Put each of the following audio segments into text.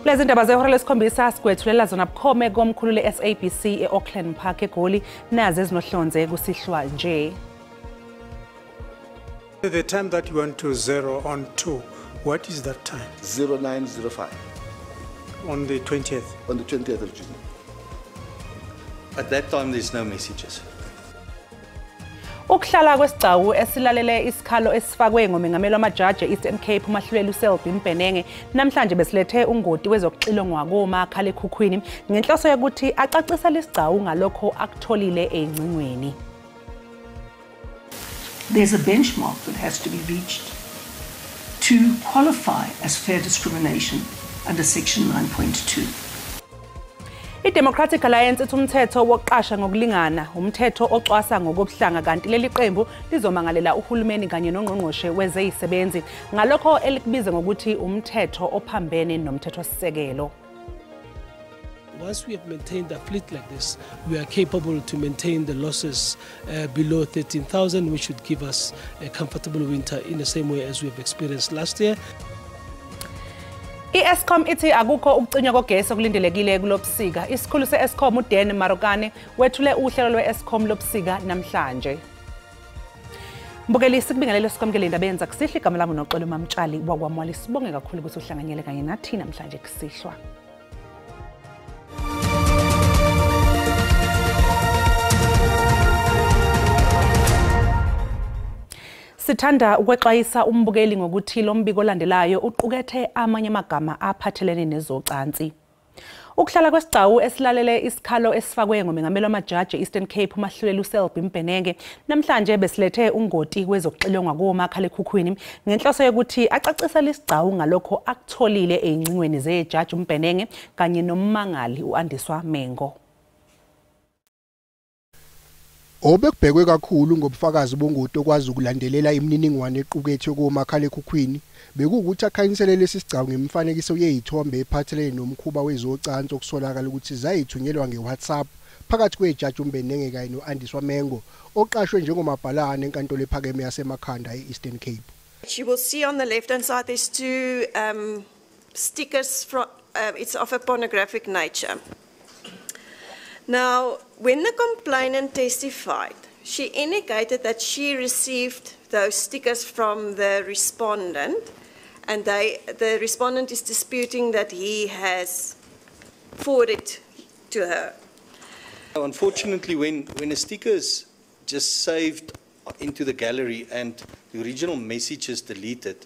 Lezi ndaba zehora lesikhombisa sikwethulela zona bukhome komkhulu le-SABC e-Auckland Park eGoli, nazi ezinohlonze kusihlwa nje. The time that you want to 0 on 2, what is that time? 09:05. On the 20th? On the 20th of June. At that time there's no messages. Ukuhlala kwesigcawu esilalele isikhalo esifakwe ngomengameli wamajaji e-Eastern Cape uMahluleli uSelby Mbenenge namhlanje besilethe ungoti wezokuxilongwa komakhalekhukhwini ngenhloso yokuthi acacise lesigcawu ngalokho akutholile ey'ngcingweni. There's a benchmark that has to be reached to qualify as fair discrimination under section 9.2. I-Democratic Alliance ithi umthetho wokuqasha ngokulingana umthetho ocwasa ngokobuhlanga, kanti leli qembu lizomangalela uhulumeni kanye nongqongqoshe wezezisebenzi ngalokho elikubiza ngokuthi umthetho ophambene nomthethosisekelo. Once we have maintained a fleet like this, we are capable to maintain the losses below 13,000, which should give us a comfortable winter in the same way as we have experienced last year. I-Eskom ithi akukho ukucinywa kogesi okulindelekile kulobusika. Isikhulu se-Eskom uDan Marokane wethule uhlelo lwe-Eskom lobusika namhlanje. Mbukeli, sikubingelele sikwamukele indaba yenza kusihlwa. Igama lami uNoxolo Mamtshali wakwaMwali. Sibonge kakhulu ukuthi uhlanganyele kanye nathi namhlanje kusihlwa. Sithanda ukwexwayisa umbukeli ngokuthi lo mbiko olandelayo uqukethe amanye amagama aphathelene nezocansi. Ukuhlala kwesigcawu esilalele isikhalo esifakwe ngomengameli wamajaji e-Eastern Cape uMahluleli uSelby Mbenenge namhlanje besilethe ungoti wezokuxilongwa komakhalekhukhwini ngenhloso yokuthi acacise lesigcawu ngalokho akutholile ey'ngcingweni zejaji uMbenenge kanye nommangali u-Andiswa Mengo. Obekubhekwe kakhulu ngobufakazi bongoti okwazi ukulandelela imininingwane equkethwe komakhalekhukhwini bekuwukuthi akhanyisele lesi sigcawu ngemifanekiso yezithombe ephathelene nomkhuba wezocansi okusolakala ukuthi zayithunyelwa nge-WhatsApp phakathi kwejaji uMbenenge kanye no-Andiswa Mengo oqashwe njengomabhalane enkantolo ephakeme yaseMakhanda e-Eastern Cape. You will see on the left hand side there's two stickers from it's of a pornographic nature. Now, when the complainant testified, she indicated that she received those stickers from the respondent, and the respondent is disputing that he has forwarded to her. Unfortunately, when a sticker is just saved into the gallery and the original message is deleted,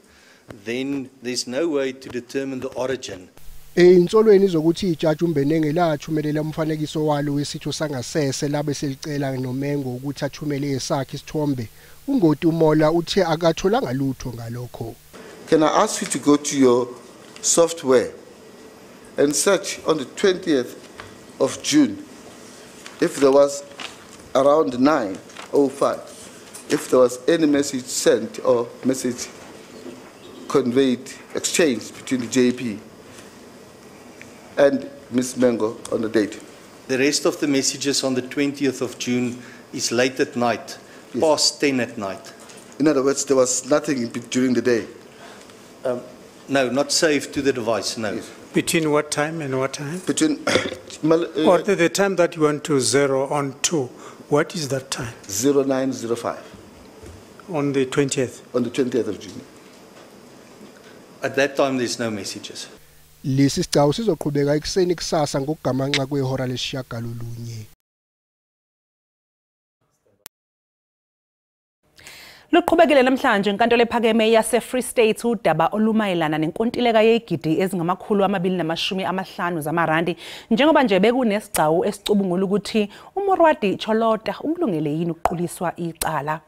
then there's no way to determine the origin. Ey'nsolweni zokuthi ijaji uMbenenge lathumelela umfanekiso walo wesitho sangasese labe selicela noMengo ukuthi athumele esakhe isithombe, ungoti uMola uthe akatholanga lutho ngalokho. Can I ask you to go to your software and search on the 20th of June if there was around 9:05, if there was any message sent or message conveyed, exchanged between the JP and Ms. Mengo on the date? The rest of the messages on the 20th of June is late at night, yes. Past 10 at night. In other words, there was nothing during the day? No, not saved to the device, no. Yes. Between what time and what time? Between... or the time that you want to 0 on 2, what is that time? 09:05. On the 20th? On the 20th of June. At that time, there's no messages. Lesi sigcawu sizoqhubeka ekuseni kusasa ngokugamanxa kwehora lesishiyagalolunye. Luqhubekile namhlanje inkantolo ephakeme yase-Free State udaba olumayelana nenkontileka yezigidi ezingama-250 zamarandi, njengoba nje bekunesigcawu esicubungula ukuthi uMorwadi Cholota ukulungele yini ukuquliswa icala.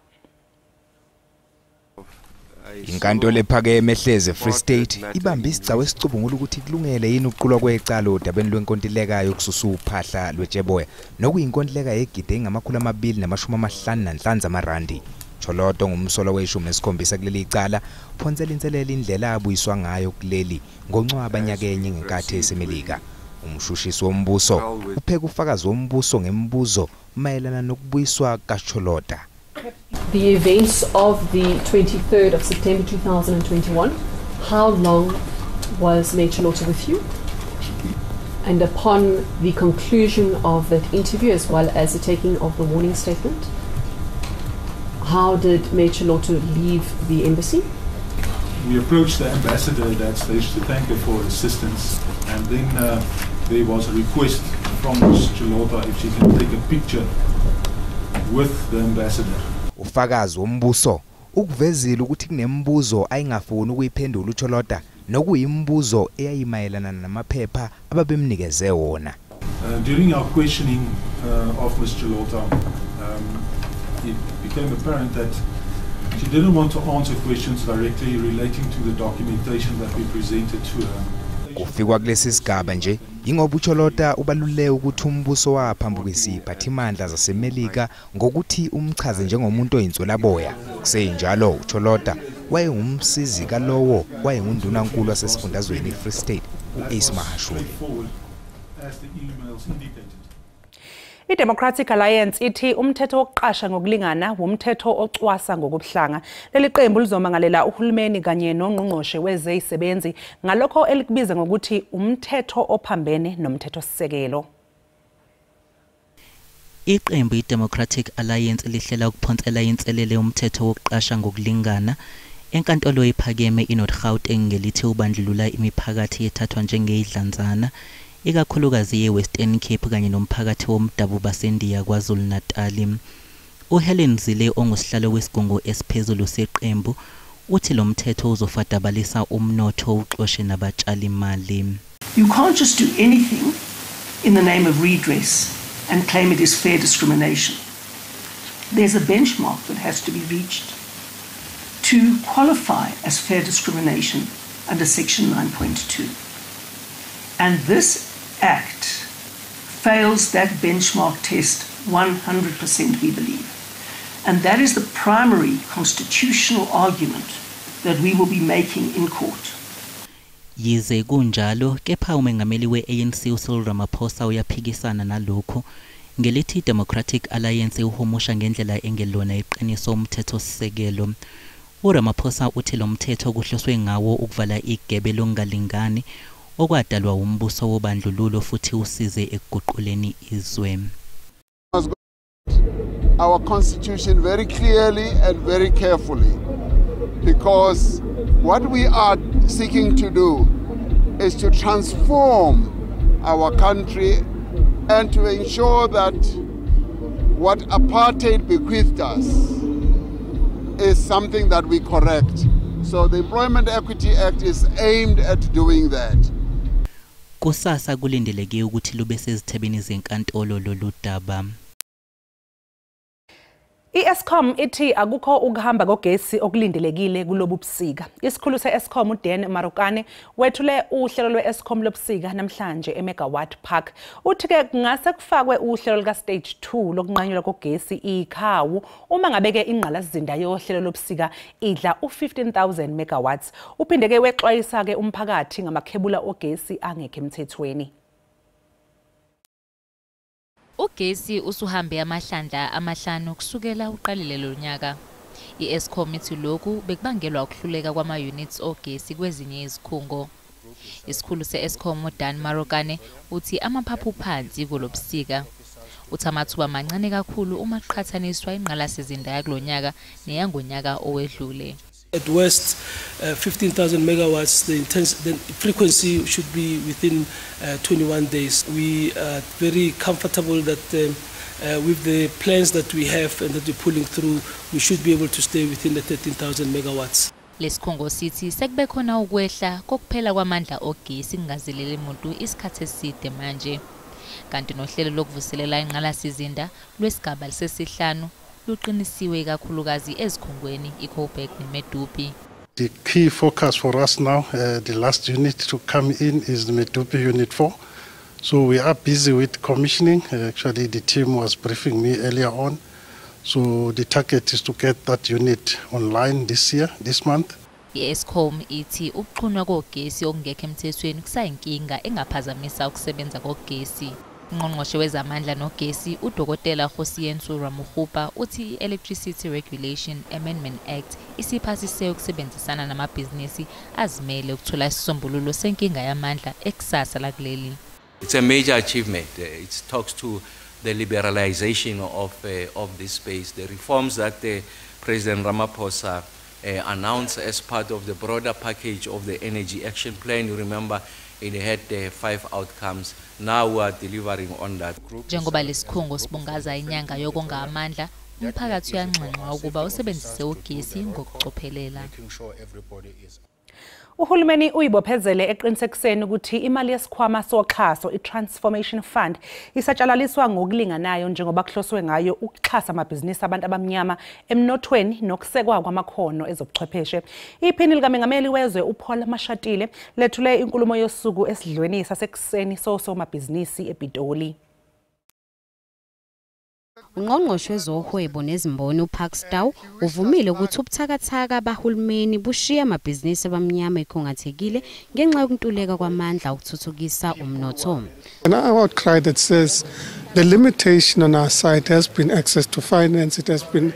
Inkantolo ephakeme ehleze Free State ibambe isigcawu esicubungula ukuthi kulungele yini ukuqulwa kwecala odabeni lwenkontileka yokususa uphahla lwetsheboya nokuyinkontileka yegidi engama-255 zamarandi. Choloto ngumsolwa we-17 kuleli icala uphonsela inselelo indlela abuyiswa ngayo kuleli ngoncwaba nyakenye ngenkathi esemelika. Umshushisi wombuso upheka ufakazi wombuso ngemibuzo mayelana nokubuyiswa kaCholota. The events of the 23rd of September 2021, how long was May Cholota with you? And upon the conclusion of that interview, as well as the taking of the warning statement, how did May Cholota leave the embassy? We approached the ambassador at that stage to thank her for assistance, and then there was a request from Ms. Cholota if she can take a picture with the ambassador. Ufakazi wombuso ukuvezile ukuthi kunembuzo ayingafuni ukuyiphendula uCholota nokuyimbuzo eyayimayelana namaphepha ababemnikeze wona. During our questioning of Ms. Cholota, it became apparent that she didn't want to answer questions directly relating to the documentation that we presented to her. Kufikwa kulesi sigaba nje ingoba uCholota ubaluleke ukuthi umbuso waphambukisa iziphathimandla zaseMelika ngokuthi umchaze njengomuntu oyinswelaboya. Kusenjalo uCholota wayengumsizi kalowo wayengundunankulu wasesifundazweni iFree State uAce Magashule. I-Democratic Alliance ithi umthetho wokuqasha ngokulingana wumthetho ocwasa ngokubuhlanga. Leli qembu lizomangalela uhulumeni kanye nongqongqoshe wezezisebenzi ngalokho elikubiza ngokuthi umthetho ophambene nomthethosisekelo. Iqembu i-Democratic Alliance lihlela ukuphonsela inselele umthetho wokuqasha ngokulingana enkantolo ephakeme iNorth Gauteng ngelithi ubandlulula imiphakathi ethathwa njengeyidlanzana, ikakhulukazi ye-Western Cape kanye nomphakathi womdabu baseNdiya KwaZulu-Natal. uHelen Zille ongusihlalo wesigungu esiphezulu seqembu uthi lo mthetho uzofadabalisa umnotho uxoshe nabatshalimali. You can't just do anything in the name of redress and claim it is fair discrimination. There's a benchmark that has to be reached to qualify as fair discrimination under Section 9.2. And this Act fails that benchmark test 100%, we believe. And that is the primary constitutional argument that we will be making in court. Yize kunjalo, kepha umengameli we-ANC uCyril Ramaphosa uyaphikisana nalokhu ngelithi Democratic Alliance uhumusha ngendlela engelona iqiniso umthethosisekelo. uRamaphosa uthi lo mthetho kuhloswe ngawo ukuvala igebe lokungalingani okwadalwa umbuso wobandlululo futhi usize ekuguquleni izwe. Our constitution very clearly and very carefully, because what we are seeking to do is to transform our country and to ensure that what apartheid bequeathed us is something that we correct. So the Employment Equity Act is aimed at doing that. Kusasa kulindeleke ukuthi lube sezithebeni zenkantolo lolu daba. I-Eskom ithi akukho ukuhamba kogesi okulindelekile kulobu busika. Isikhulu se-Eskom uDan Marokane wethule uhlelo lwe-Eskom lobusika namhlanje eMegawatt Park. Uthi-ke kungase kufakwe uhlelo lika stage 2 lokunqanyulwa kogesi ikhawu uma ngabe-ke ingqalasizinda yohlelo lobusika idla u-15,000 megawatts. Uphinde-ke wexwayisa-ke umphakathi ngamakhebula ogesi angekho emthethweni. Ugesi usuhambe amahlandla amahlanu kusukela uqalile lo nyaka. I-Eskom ithi lokhu bekubangelwa ukuhluleka kwama-units ogesi kwezinye izikhungo. Isikhulu se-Eskom uDan Marokane uthi amaphaphu phansi kulobusika. Uthi amathuba mancane kakhulu uma kuqhathaniswa ingqalasizinda yakulo nyaka neyangonyaka owedlule. At worst, 15,000 megawatts, the frequency should be within 21 days. We are very comfortable that with the plans that we have and that we're pulling through, we should be able to stay within the 13,000 megawatts. Lesikhungo sithi sekube khona ukwehla kokuphela kwamandla ogesi kungazelele muntu isikhathi eside manje. Kanti nohlelo lokuvuselela ingqalasizinda lwesigaba sesihlanu luqinisiwe ikakhulukazi ezikhungweni iKoeberg neMedupi. The key focus for us now, the last unit to come in is the Medupi Unit 4. So we are busy with commissioning. Actually, the team was briefing me earlier on. So the target is to get that unit online this year, this month. I-Eskom ithi ukuxhunywa kogesi okungekho emthethweni kusayinkinga engaphazamisa ukusebenza kogesi. Ungqongqoshe wezamandla nogesi uDokotela Kgosientsho Ramokgopa uthi i-Electricity Regulation Amendment Act isiphasise ukusebenzisana namabhizinisi azimele ukuthola isisombululo senkinga yamandla ekusasa lakuleli. It's a major achievement. It talks to the liberalization of this space, the reforms that President Ramaphosa announced as part of the broader package of the Energy Action Plan. You remember it had 5 outcomes. Now we are delivering on that. Njengoba lesikhungo sibungaza inyanga yokonga amandla, umphakathi uyanxenxwa ukuba usebenzise ugesi ngokucophelela. Uhulumeni uyibophezele eqinisekiseni ukuthi imali yesikhwama soxhaso i-Transformation Fund isatshalaliswa ngokulinganayo njengoba kuhloswe ngayo ukuxhasa amabhizinisi abantu abamnyama emnothweni nokusekwa kwamakhono ezobuchwepheshe. Iphini likamengameli wezwe uPaul Mashatile lethule inkulumo yosuku esidlweni sasekuseni sosomabhizinisi ePitoli. Ungqongqoshe wezohwebo nezimboni uParks Tau uvumile ukuthi ubuthakathaka bahulumeni bushiya amabhizinisi abamnyama ekhungathekile ngenxa yokuntuleka kwamandla okuthuthukisa umnotho. And our outcry that says the limitation on our side has been access to finance, it has been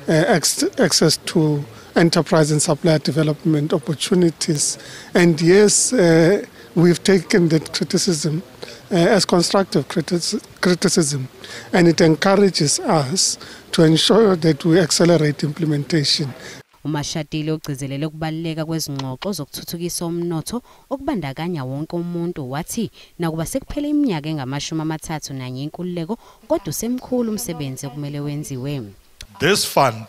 access to enterprise and supplier development opportunities. And yes, we've taken that criticism as constructive criticism, and it encourages us to ensure that we accelerate implementation. uMashatile ugcizelele ukubaluleka kwezingxoxo zokuthuthukisa umnotho okubandakanya wonke umuntu, wathi nakuba sekuphele iminyaka engama-31 inkululeko kodwa usemkhulu umsebenzi okumele wenziwe. This fund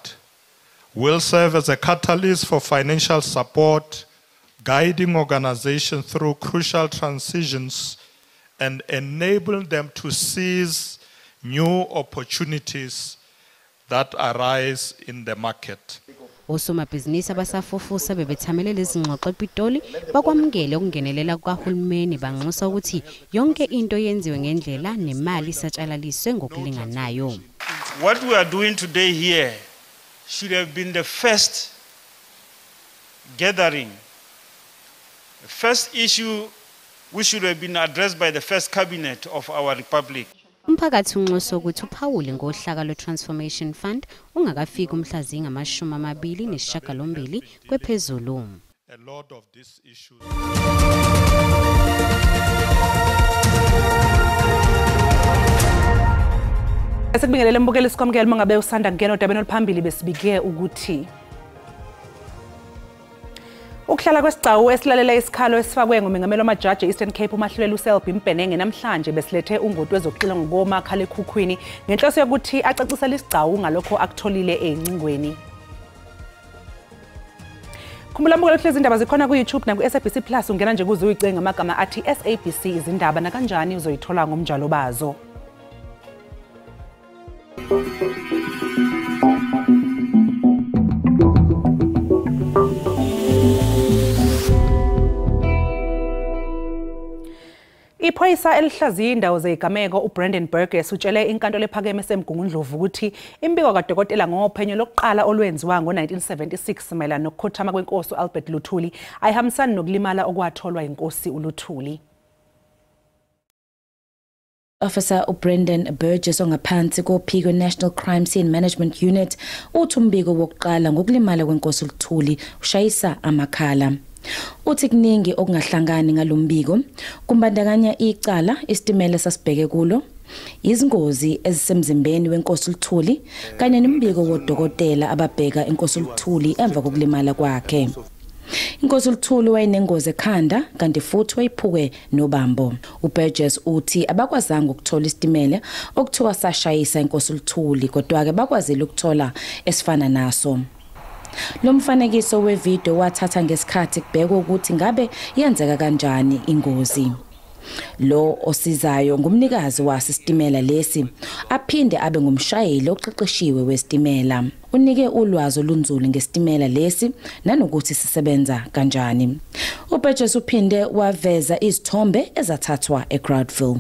will serve as a catalyst for financial support, guiding organizations through crucial transitions and enable them to seize new opportunities that arise in the market. Osomabhizinisi abasafufusa bebethamele lezi ngxoxo ePitoli bakwamukele ukungenelela kukahulumeni, banxusa ukuthi yonke into yenziwe ngendlela nemali isatshalaliswe ngokulinganayo. What we are doing today here should have been the first gathering, the first issue which should have been addressed by the first cabinet of our republic. Umphakathi unxusa ukuthi uphawule ngohlaka lwe-Transformation Fund ungakafiki umhla zingama-28 kwephezulu. A lot of these issues. Esikubingelele mbukeli sikwamukele uma ngabe usanda kungena odabeni oluphambili besibike ukuthi ukuhlala kwesigcawu esilalela isikhalo esifakwe ngumengameli wamajaji e-Eastern Cape uMahluleli uSelby Mbenenge namhlanje besilethe ungoti wezokuxila ngokomakhalekhukhwini ngenhloso yokuthi acacisele isigcawu ngalokho akutholile ey'ncingweni. Khumbula mbukeli ukuthi lezi ndaba zikhona ku-YouTube naku-SABC Plus, ungena nje kuze uyicinge ngamagama athi SABC izindaba nakanjani uzoyithola ngomnjalo bazo. Iphoyisa elihlaziya indawo zezigameko uBrandon Burgess utshele inkantolo ephakeme eseMgungundlovu ukuthi imbiko kadokotela ngophenyo lokuqala olwenziwa ngo-1976 mayelana nokukhothama kwenkosi u-Albert Luthuli ayihambisani nokulimala okwatholwa inkosi uLuthuli. Officer uBrendan Burgess ongaphansi kophiko National Crime Scene Management Unit uthi umbiko wokuqala ngokulimala kwenkosi uLuthuli ushayisa amakhala. Uthi kuningi okungahlangani ngalombiko kumbandakanya icala isitimela sasibheke kulo, izingozi ezisemzimbeni wenkosi uLuthuli kanye nombiko wodokotela ababheka inkosi uLuthuli emva kokulimala kwakhe. Inkosi uLuthuli wayenengozi ekhanda kanti futhi wayiphuke nobambo. uBurgess uthi abakwazanga ukuthola isitimela okuthiwa sashayisa inkosi uLuthuli kodwa ke bakwazile ukuthola esifana naso. Lo mfanekiso wevideo wathatha ngesikhathi kubhekwa ukuthi ngabe yenzeka kanjani ingozi. Lo osizayo ngumnikazi wasisitimela lesi aphinde abe ngumshayeli oqeqeshiwe wesitimela. Unike ulwazi olunzulu ngesitimela lesi nanokuthi sisebenza kanjani. uBurgess uphinde waveza izithombe ezathathwa eGroutville.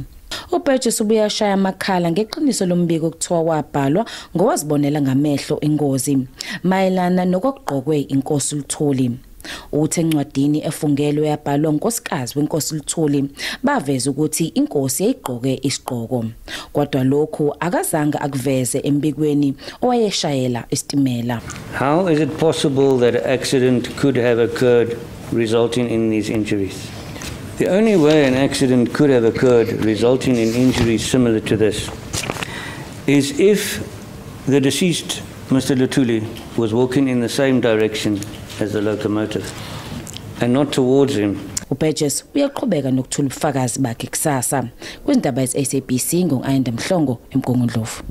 uBurgess ubuye ashaya amakhala ngeqiniso lombiko okuthiwa wabhalwa ngowazibonela ngamehlo ingozi mayelana nokugqokwe inkosi uLuthuli. Uthi encwadini efungelwe yabhalwa unkosikazi wenkosi uLuthuli baveza ukuthi inkosi yayigqoke isigqoko, kodwa lokhu akazange akuveze embikweni owayeshayela isitimela. How is it possible that an accident could have occurred resulting in these injuries? The only way an accident could have occurred resulting in injuries similar to this is if the deceased, Mr. Luthuli, was walking in the same direction as the locomotive and not towards him. uBurgess uyaqhubeka nokuthula ubufakazi bakhe kusasa. Kwizindaba ze-SABC ngu-Ayanda Mhlongo eMgungundlovu.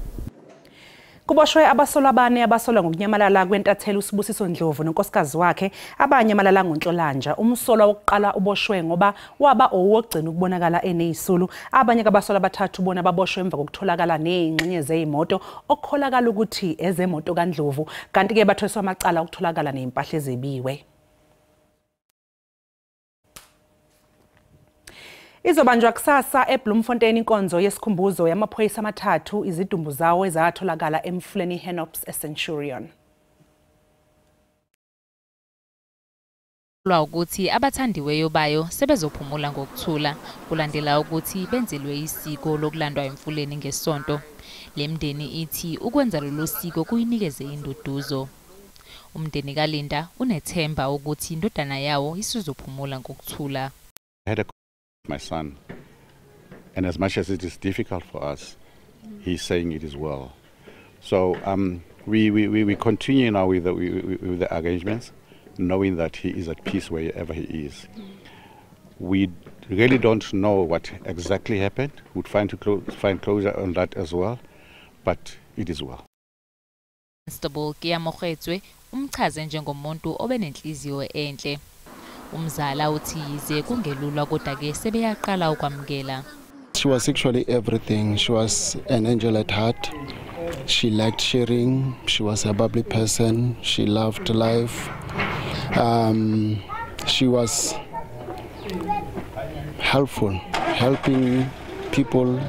Kuboshwe abasolwa abane abasolwa ngokunyamalala kwentatheli uSibusiso Ndlovu nonkosikazi wakhe abanyamalala ngoNhlolanja. Umsolwa wokuqala uboshwe ngoba waba owokugcina ukubonakala enezisulu. Abanye kabasolwa abathathu bona baboshwe emva kokutholakala nezingxenye zezimoto okukholakala ukuthi ezemoto kaNdlovu, kanti-ke bathweswa amacala okutholakala nezimpahla ezebiwe. Izobanjwa kusasa eBloemfontein inkonzo yesikhumbuzo yamaphoyisa amathathu izidumbu zawo ezatholakala emfuleni Hennops eCenturion. Ukuthi abathandiweyo bayo sebezophumula ngokuthula kulandela ukuthi benzelwe isiko lokulandwa emfuleni ngesonto. Le mndeni ithi ukwenza lolu siko kuyinikeze induduzo. Umndeni kaLinda unethemba ukuthi indodana yawo isizophumula ngokuthula. My son, and as much as it is difficult for us, he's saying it is well. So we continue now with the arrangements, knowing that he is at peace wherever he is. We really don't know what exactly happened. We'd find closure on that as well, but it is well. Constable Kiyamogetswe umchaze njengomuntu obenenhliziyo enhle. Umzala uthi yize kungelula kodwa ke sebeyaqala ukwamukela. She was actually everything. She was an angel at heart. She liked sharing. She was a bubbly person. She loved life. She was helpful, helping people.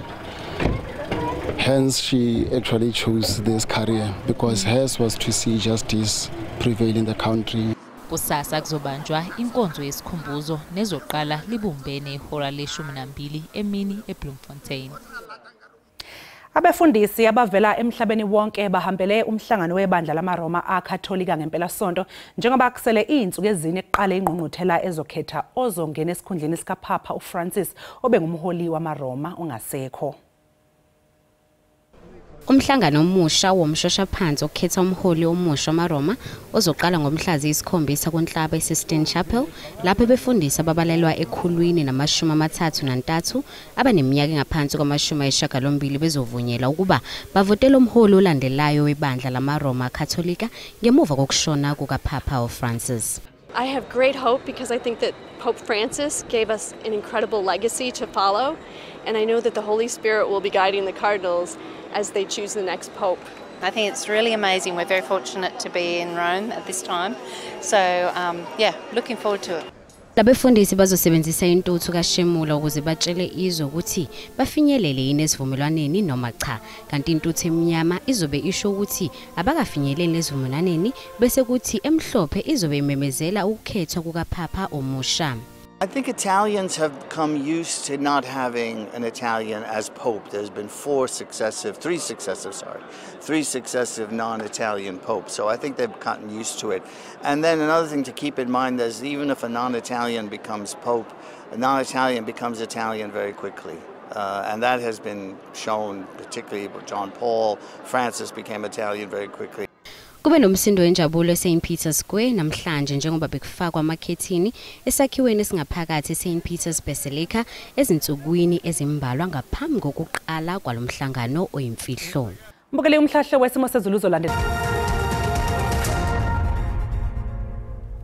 Hence, she actually chose this career because hers was to see justice prevail in the country. Kusasa kuzobanjwa inkonzo yesikhumbuzo nezoqala libumbene ihora le-12 emini eBloemfontein. Abefundisi abavela emhlabeni wonke bahambele umhlangano webandla lamaRoma aKatholika ngempelasonto njengoba kusele izinsuku ezine kuqale ingqungquthela ezokhetha ozongena esikhundleni sikaPapa uFrancis obengumholi wamaRoma ongasekho. Umhlangano omusha womshoshaphansi okhetha umholi omusha wamaRoma ozoqala ngomhla ziyisikhombisa kuNhlaba eSistine Chapel lapho befundisa ababalelwa 133 abaneminyaka engaphansi kwama-82 bezovunyelwa ukuba bavotele umholi olandelayo webandla lamaRoma Katolika ngemuva kokushona kukaPapa uFrancis. I have great hope because I think that Pope Francis gave us an incredible legacy to follow, and I know that the Holy Spirit will be guiding the cardinals as they choose the next pope. I think it's really amazing. We're very fortunate to be in Rome at this time. So, yeah, looking forward to it. Labefundisi bazosebenzisa intuthu kaShemula ukuze batshele izwe ukuthi bafinyelele yini esivumelwaneni noma cha, kanti intuthu emnyama izobe isho ukuthi abakafinyeleli esivumelwaneni bese kuthi emhlophe izobe imemezela ukukhethwa kukaPapa omusha. I think Italians have come used to not having an Italian as Pope. There's been three successive non-Italian popes. So I think they've gotten used to it. And then another thing to keep in mind is even if a non-Italian becomes Pope, a non-Italian becomes Italian very quickly. And that has been shown, particularly with John Paul. Francis became Italian very quickly. Kube nomsindo wenjabulo eSt Peter's Square namhlanje njengoba bekufakwa amakhethini esakhiweni esingaphakathi eSt Peter's Basilica ezinsukwini ezimbalwa ngaphambi kokuqala kwalomhlangano oyimfihlo. Mbukeli, umhlahlo wesimo sezulu uzolandela.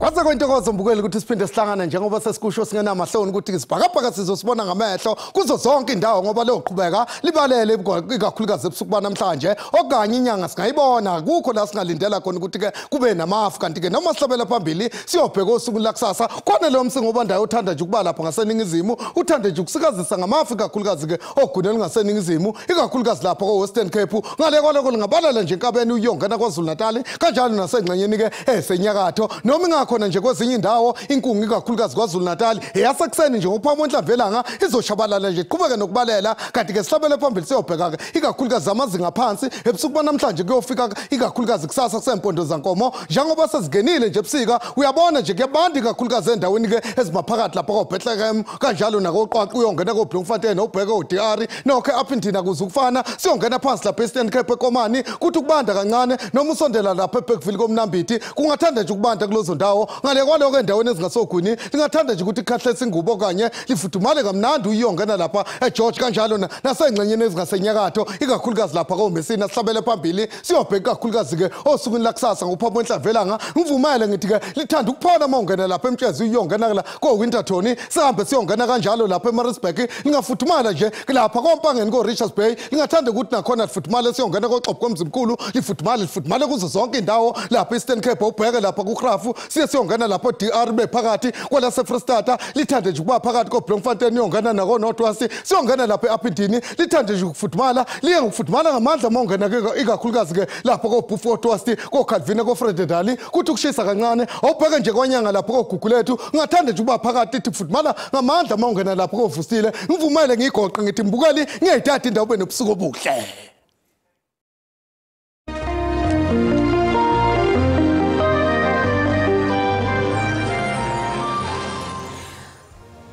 Kwaze kwentokozo mbukeli ukuthi siphinde sihlangane njengoba sesikusho singenamahloni ukuthi isibhakabhaka sizosibona ngamehlo kuzo zonke indawo ngoba loqhubeka libalele ikakhulukazi ebusuku banamhlanje okanye inyanga singayibona kukho la singalindela khona ukuthi ke kube namafu kanti ke noma sihlabela phambili siyobheka osuku lakusasa khona lo msingo obandayo uthanda nje ukuba lapha ngaseningizimu uthanda nje ukusikazisa ngamafu ikakhulukazi ke ogudeni ngaseningizimu ikakhulukazi lapha ko Western Cape ngale kwaloko lingabalala nje enkabeni uyongena KwaZulu Natal kanjalo nasengxenyeni ke esenyakatho noma ingakho nje kwezinye indawo inkungu ikakhulukazi KwaZulu Natal eyasekuseni nje ngokuphuma kwenhlamvelanga izoshabalala nje iqhubeke nokubalela. Kanti ke sihlabele phambili siyobheka ke ikakhulukazi amazinga aphansi ebusuku banamhlanje kuyofika ikakhulukazi kusasa kusempondo zankomo, njengoba sezingenile nje ebusika. Uyabona nje kuyabanda ikakhulukazi endaweni ke ezimaphakathi lapha koBethlehem kanjalo nakoQwaqwa, uyongena koBloemfontein obheke oDR nokho Upington akuze ukufana. Siyongena phansi lapha eStern Cape eKomani kuthi ukubanda kancane, noma usondela lapha eBergville koMnambithi kungathanda nje ukubanda kulezo ndawo. Ngale kwaloko endaweni ezingasogwini lingathanda nje ukuthi ikhahlese ingubo kanye lifudumale kamnandi uyongena lapha eGeorge kanjalo nasengxenyeni ezingasenyakatho ikakhulukazi lapha koMessina. Sihlabele phambili siyobheka ikakhulukazi ke osukwini lakusasa ngokuphuma kwenhlamvelanga. Ngivumele ngithi ke lithanda ukuphola uma ungena lapha eMtshezi uyongena la koWinterton, sihambe siyongena kanjalo lapha eMaritzburg lingafudumala nje lapha koMpangeni koRichards Bay lingathanda ukuthi nakhona lifudumale. Siyongena koXhobo koMzimkhulu lifudumale lifudumale kuzo zonke indawo lapha Eastern Cape ubheke lapha kuGrafu, siye siyongena lapho DR bephakathi kwalase Freestata lithande nje ukuba phakathi koBloemfontein iyongena nako North West, siyongena lapha eUppington lithande nje ukufudumala, liye ngokufudumala ngamandla uma ungena ikakhulukazi ke lapha koBeaufort West koCalvina koFredendal kuthi ukushisa kancane. Awubheke nje kwanyanga lapha koGugulethu ngingathanda nje ukuba phakathi ithi kufudumala ngamandla uma ungena lapha koVusile. Ngivumele ngigoqe ngithi mbukeli ngiyayithatha indawo ube nobusuku obuhle.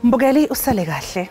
Mbukeli usale kahle.